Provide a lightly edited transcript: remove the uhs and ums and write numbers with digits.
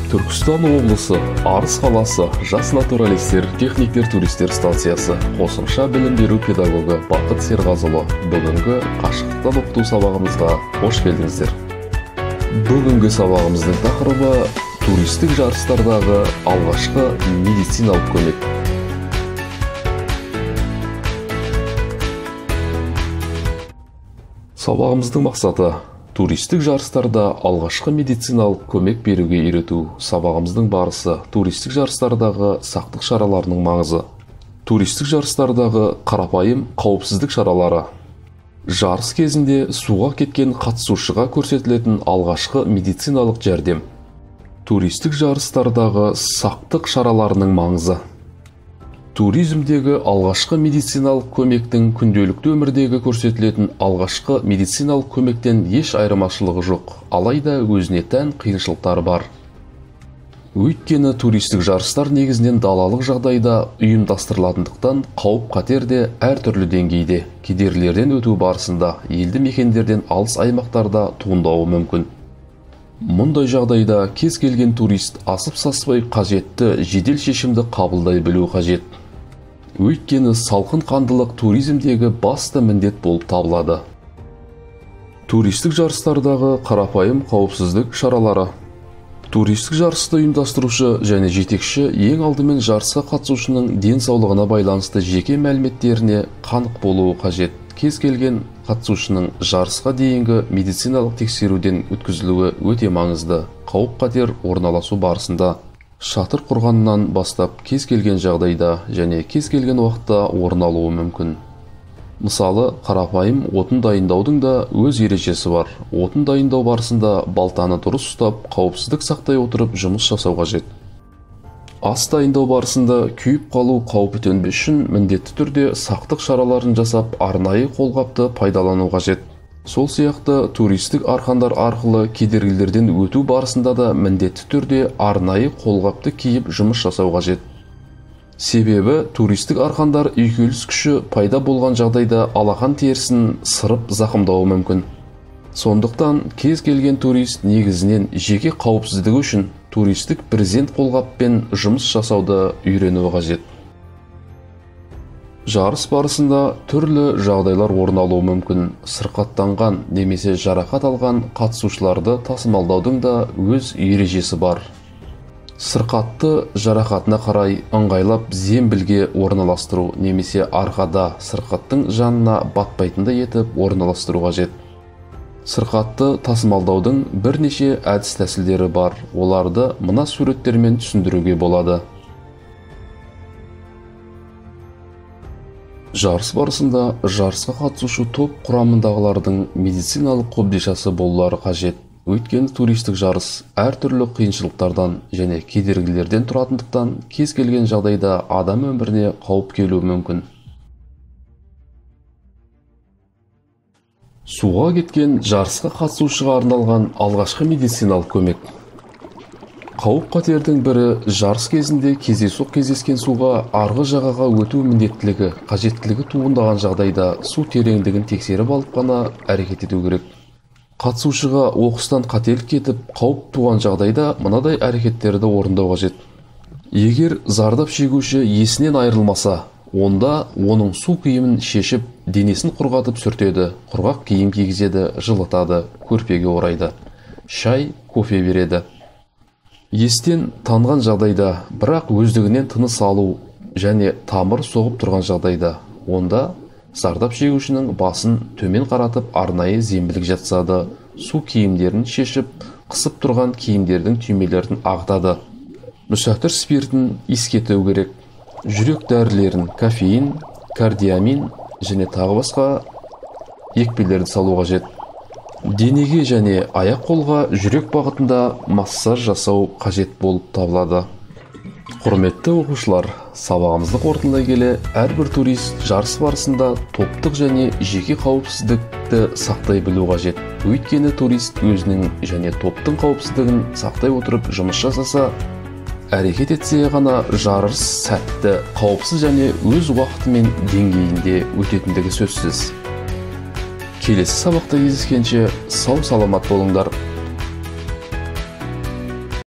Түркістан облысы, Арыс қаласы, жас натуралистер, техниктер, туристер станциясы, қосымша білім беру педагогы Бақыт Серғазұлы. Бүгінгі қашықтан оқыту сабағымызға қош келдіңіздер. Бүгінгі сабағымыздың тақырыбы туристік жарыстардағы алғашқы медициналық көмек. Сабағымыздың мақсаты туристік жарыстарда алғашқы медициналық көмек беруге үйрету. Сабағымыздың барысы туристік жарыстардағы сақтық шараларының маңызы, туристік жарыстардағы қарапайым қауіпсіздік шаралары, жарыс кезінде суға кеткен қатысушыға көрсетілетін алғашқы медициналық жәрдем, туристік жарыстардағы сақтық шараларының маңызы, туризмдегі алғашқы медициналық көмектің күнделікті өмірдегі көрсетілетін алғашқы медициналық көмектен еш айырмашылығы жоқ, алайда өзіне тән қиыншылықтары бар. Өйткені туристік жарыстар негізінен далалық жағдайда ұйымдастырылатындықтан қауіп-қатер де әртүрлі деңгейде, кедергілерден өту барысында елді мекендерден алыс аймақтарда туындауы мүмкін. Мұндай жағдайда кез келген турист асып-саспай қажетті жедел шешімді қабылдай білу қажет. Өйткені салқын қандылық туризмдегі басты міндет болып табылады. Туристік жарыстардағы қарапайым қауіпсіздік шаралары. Туристік жарысты ұйымдастырушы және жетекші ең алдымен жарысқа қатысушының денсаулығына байланысты жеке мәліметтеріне қанық болуы қажет. Кез келген қатысушының жарысқа дейінгі медициналық тексеруден өткізілуі өте маңызды. Қауіп-қатер орналасу барысында шатыр құрғаннан бастап кез келген жағдайда және кез келген уақытта орын алуы мүмкін. Мысалы, қарапайым отын дайындаудың да өз ережесі бар. Отын дайындау барысында балтаны дұрыс ұстап, қауіпсіздік сақтай отырып жұмыс жасау қажет. Ас дайындау барысында күйіп қалу қаупі төнбес үшін міндетті түрде сақтық шараларын жасап, арнайы қолғапты пайдалану қажет. Сол сияқты туристік арқандар арқылы кедергілерден өту барысында да міндетті түрде арнайы қолғапты киіп жұмыс жасау қажет. Себебі туристік арқандар үйкеліс күші пайда болған жағдайда алақан терісін сырып зақымдауы мүмкін. Сондықтан кез келген турист негізінен жеке қауіпсіздігі үшін туристік брезент қолғаппен жұмыс жасауды үйренуі қажет. Жарыс барысында түрлі жағдайлар орын алуы мүмкін. Сырқаттанған немесе жарақат алған қатысушыларды тасымалдаудың да өз ережесі бар. Сырқатты жарақатына қарай ыңғайлап зембілге орналастыру немесе арқада сырқаттың жанына батпайтындай етіп орналастыру қажет. Сырқатты тасымалдаудың бірнеше әдіс-тәсілдері бар. Оларды мына суреттермен түсіндіруге болады. Жарыс барысында жарысқа қатысушы топ құрамындағылардың медициналық қобдишасы болулары қажет. Өйткені туристік жарыс әртүрлі қиыншылықтардан және кедергілерден тұратындықтан кез келген жағдайда адам өміріне қауіп келуі мүмкін. Суға кеткен жарысқа қатысушыға арналған алғашқы медициналық көмек. Қауіп-қатердің бірі жарыс кезінде кездейсоқ кездескен суға арғы жағаға өту міндеттілігі, қажеттілігі туындаған жағдайда су тереңдігін тексеріп алып қана әрекет ету керек. Қатысушыға оқыстан қателік кетіп, қауіп туған жағдайда мынадай әрекеттерді орындау қажет. Егер зардап шегуші есінен айырылмаса, онда оның су киімін шешіп, денесін құрғатып сүртеді, құрғақ киім кигізеді, жылытады, көрпеге орайды, шай, кофе береді. Естен танған жағдайда, бірақ өздігінен тыныс алу және тамыр соғып тұрған жағдайда, онда зардап шегушінің басын төмен қаратып арнайы зембілік жатсады, су киімдерін шешіп, қысып тұрған киімдердің түймелерін ағытады. Мүсәтір спиртін иіскету керек. Жүрек дәрілерін, кофеин, кардиамин және тағы басқа екпелерді салу қажет. Денеге және аяқ қолға жүрек бағытында массаж жасау қажет болып табылады. Құрметті оқушылар, сабағымызды қорытындылай келе, әрбір турист жарыс барысында топтық және жеке қауіпсіздікті сақтай білу қажет. Өйткені турист өзінің және топтың қауіпсіздігін сақтай отырып жұмыс жасаса, әрекет етсе ғана жарыс сәтті, қауіпсіз және өз уақыты мен деңгейінде өтетіндігі сөзсіз. Келесі сабақта кездескенше сау саламат болыңдар.